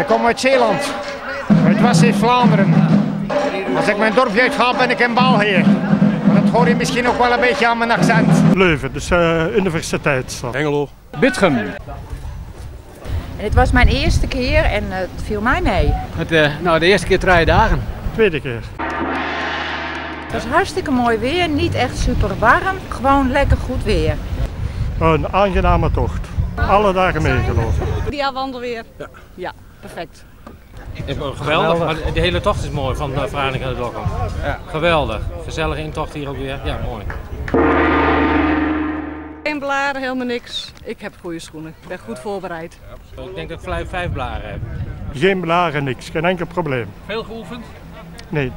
Ik kom uit Zeeland, uit West-Vlaanderen. Als ik mijn dorpje uitga, ben ik in België. Maar dat hoor je misschien ook wel een beetje aan mijn accent. Leuven, dus universiteitsstad. Hengelo. Bitgum. En het was mijn eerste keer en het viel mij mee. Nou, de eerste keer 3 dagen. Tweede keer. Het was hartstikke mooi weer, niet echt super warm, gewoon lekker goed weer. Een aangename tocht. Alle dagen meegelopen. Ja, wandel weer. Ja. Ja, perfect. Geweldig, maar de hele tocht is mooi van Franeker naar Dokkum. Ja. Geweldig. Gezellige intocht hier ook weer. Ja, mooi. Geen blaren, helemaal niks. Ik heb goede schoenen. Ik ben goed voorbereid. Ik denk dat ik vijf blaren heb. Geen blaren, niks. Geen enkel probleem. Veel geoefend? Nee.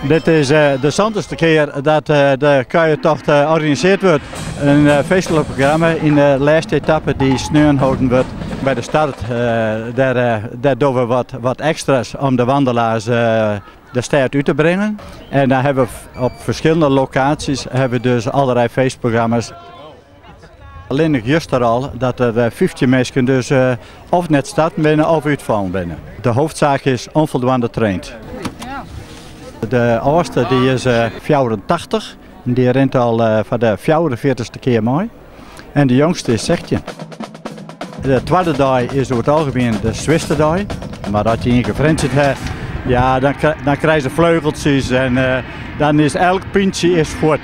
Dit is de 70ste keer dat de kuiertocht georganiseerd wordt. Een feestelijk programma in de laatste etappe die sneon houden wordt. Bij de start daar doen we wat extra's om de wandelaars de stad uit te brengen. En daar hebben we op verschillende locaties hebben we dus allerlei feestprogramma's. Alleen juist er al dat er 15 mensen dus of net starten binnen of uitvallen binnen. De hoofdzaak is onvoldoende traind. De oudste die is 84 en die rent al voor de 44ste keer mooi. En de jongste is 16. De tweede dag is over het algemeen de swierste dag. Maar als je in gefriend hebt, ja, dan krijg je vleugeltjes en dan is elk pintje is goed.